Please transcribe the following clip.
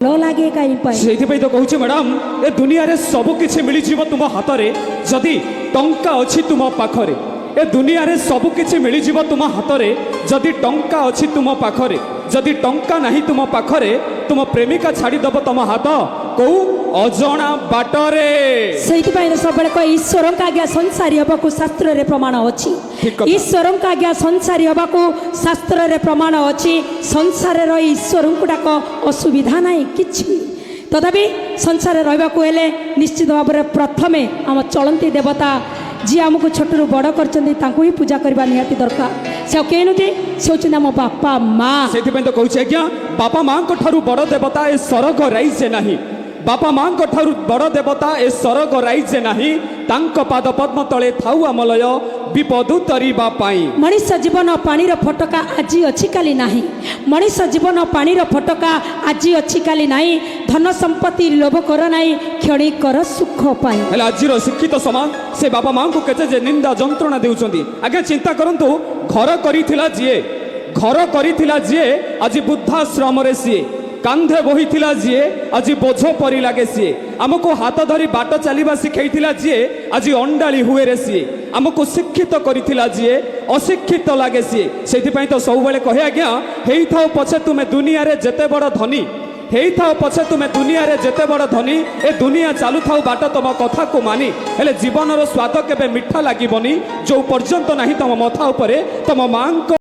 ଭଲ ଲାଗେ କାହିଁ ପାଇଁ? ସେଇଥିପାଇଁ ତ କହୁଛି ମ୍ୟାଡ଼ାମ, ଏ ଦୁନିଆରେ ସବୁ କିଛି ମିଳିଯିବ ତୁମ ହାତରେ, ଯଦି ଟଙ୍କା ଅଛି ତୁମ ପାଖରେ। ଏ ଦୁନିଆରେ ସବୁ କିଛି ମିଳିଯିବ ତୁମ ହାତରେ, ଯଦି ଟଙ୍କା ଅଛି ତୁମ ପାଖରେ। ଯଦି ଟଙ୍କା ନାହିଁ ତୁମ ପାଖରେ, ତୁମ ପ୍ରେମିକା ଛାଡ଼ିଦବ ତମ ହାତ କୋଉ ଅଜଣା ବାଟରେ। ସେଇଥିପାଇଁ ତ ସବୁବେଳେ କହେ, ଈଶ୍ୱରଙ୍କ ଆଜ୍ଞା ସଂସାରୀ ହେବାକୁ ଶାସ୍ତ୍ରରେ ପ୍ରମାଣ ଅଛି। ଠିକ କଥା। ଈଶ୍ୱରଙ୍କ ଆଜ୍ଞା ସଂସାରୀ ହେବାକୁ ଶାସ୍ତ୍ରରେ ପ୍ରମାଣ ଅଛି। ସଂସାରରେ ରହି ଈଶ୍ୱରଙ୍କୁ ଡାକ, ଅସୁବିଧା ନାହିଁ କିଛି। ତଥାପି ସଂସାରରେ ରହିବାକୁ ହେଲେ ନିଶ୍ଚିତ ଭାବରେ ପ୍ରଥମେ ଆମ ଚଳନ୍ତି ଦେବତା, ଯିଏ ଆମକୁ ଛୋଟରୁ ବଡ଼ କରିଛନ୍ତି, ତାଙ୍କୁ ହିଁ ପୂଜା କରିବା ନିହାତି ଦରକାର। ସେ ଆଉ କେହି ନୁହନ୍ତି, ସେ ହେଉଛନ୍ତି ଆମ ବାପା ମା। ସେଇଥିପାଇଁ ତ କହୁଛି ଆଜ୍ଞା, ବାପା ମାଙ୍କ ଠାରୁ ବଡ଼ ଦେବତା ଏ ସରଗ ରାଇଜେ ନାହିଁ। ବାପା ମାଙ୍କ ଠାରୁ ବଡ଼ ଦେବତା ଏ ସରଗ ରାଇଜେ ନାହିଁ। ତାଙ୍କ ପାଦ ପଦ୍ମ ତଳେ ଥାଉ ଆମ ଲୟ, ବିପଦ ତରିବା ପାଇଁ। ମଣିଷ ଜୀବନ ପାଣିର ଫଟକା, ଆଜି ଅଛି କାଲି ନାହିଁ। ମଣିଷ ଜୀବନ ପାଣିର ଫଟକା, ଆଜି ଅଛି କାଲି ନାହିଁ। ଧନ ସମ୍ପତ୍ତି ଲୋଭ କର ନାହିଁ, କ୍ଷଣିକର ସୁଖ ପାଇଁ। ହେଲେ ଆଜିର ଶିକ୍ଷିତ ସମାଜ ସେ ବାପା ମାଙ୍କୁ କେତେ ଯେ ନିନ୍ଦା ଯନ୍ତ୍ରଣା ଦେଉଛନ୍ତି ଆଜ୍ଞା, ଚିନ୍ତା କରନ୍ତୁ। ଘର କରିଥିଲା ଯିଏ, ଘର କରିଥିଲା ଯିଏ, ଆଜି ବୃଦ୍ଧାଶ୍ରମରେ ସିଏ। କାନ୍ଧେ ବୋହିଥିଲା ଯିଏ, ଆଜି ବୋଝ ପରି ଲାଗେ ସିଏ। ଆମକୁ ହାତ ଧରି ବାଟ ଚାଲିବା ଶିଖେଇଥିଲା ଯିଏ, ଆଜି ଅଣ୍ଡାଳି ହୁଏରେ ସିଏ। ଆମକୁ ଶିକ୍ଷିତ କରିଥିଲା ଯିଏ, ଅଶିକ୍ଷିତ ଲାଗେ ସିଏ। ସେଇଥିପାଇଁ ତ ସବୁବେଳେ କହେ ଆଜ୍ଞା, ହେଇଥାଉ ପଛେ ତୁମେ ଦୁନିଆରେ ଯେତେ ବଡ଼ ଧନୀ, ହେଇଥାଅ ପଛେ ତୁମେ ଦୁନିଆରେ ଯେତେ ବଡ଼ ଧନୀ, ଏ ଦୁନିଆ ଚାଲୁଥାଉ ବାଟ ତମ କଥାକୁ ମାନି, ହେଲେ ଜୀବନର ସ୍ୱାଦ କେବେ ମିଠା ଲାଗିବନି, ଯୋଉ ପର୍ଯ୍ୟନ୍ତ ନାହିଁ ତମ ମଥା ଉପରେ ତମ ମାଙ୍କ